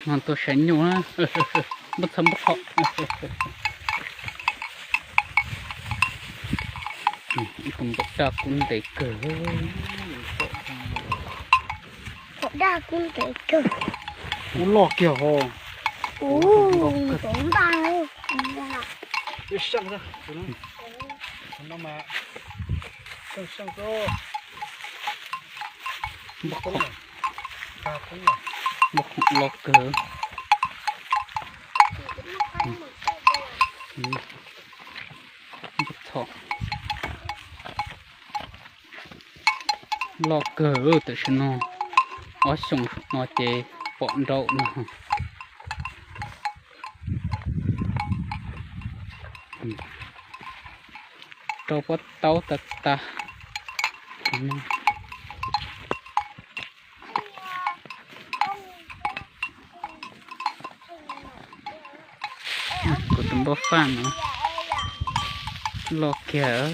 No tuaj saib nyuj na. Npaj txhoj npaj thom. Ib tug npaj daj kub ntev kawg. Daj kub ntev kawg. Ub, loj kiag ho. Ub, npaj. Npaj khoom, npaj khoom loj kawg. Npaj txhoj loj kawg tam sim no. Ob xyoos no ces pom nraum no. Rau pob taub tag tag. Kuv tus npauj faj no loj kiag.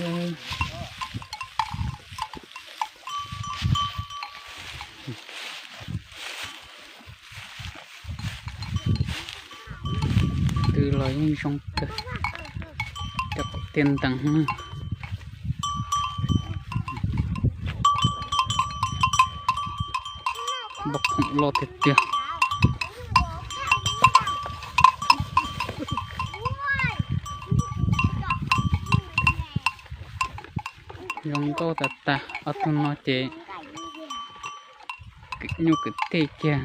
Twb los yeej zoo kawg, cov qaum tiaj ntees na. Npaj khoom loj tiag tiag. Zoo nkauj tas tas. Ob tug no ces kwv nyuj kwv tij kiag.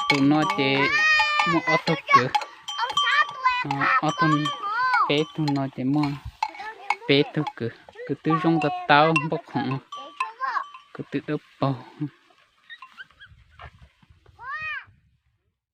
Tus no ces muaj ob tug kwv. Ob tug, peb tug no ces muaj peb tug kwv. Kwv twb zoo tas tas, npaj khoom kwv twb dawb paug.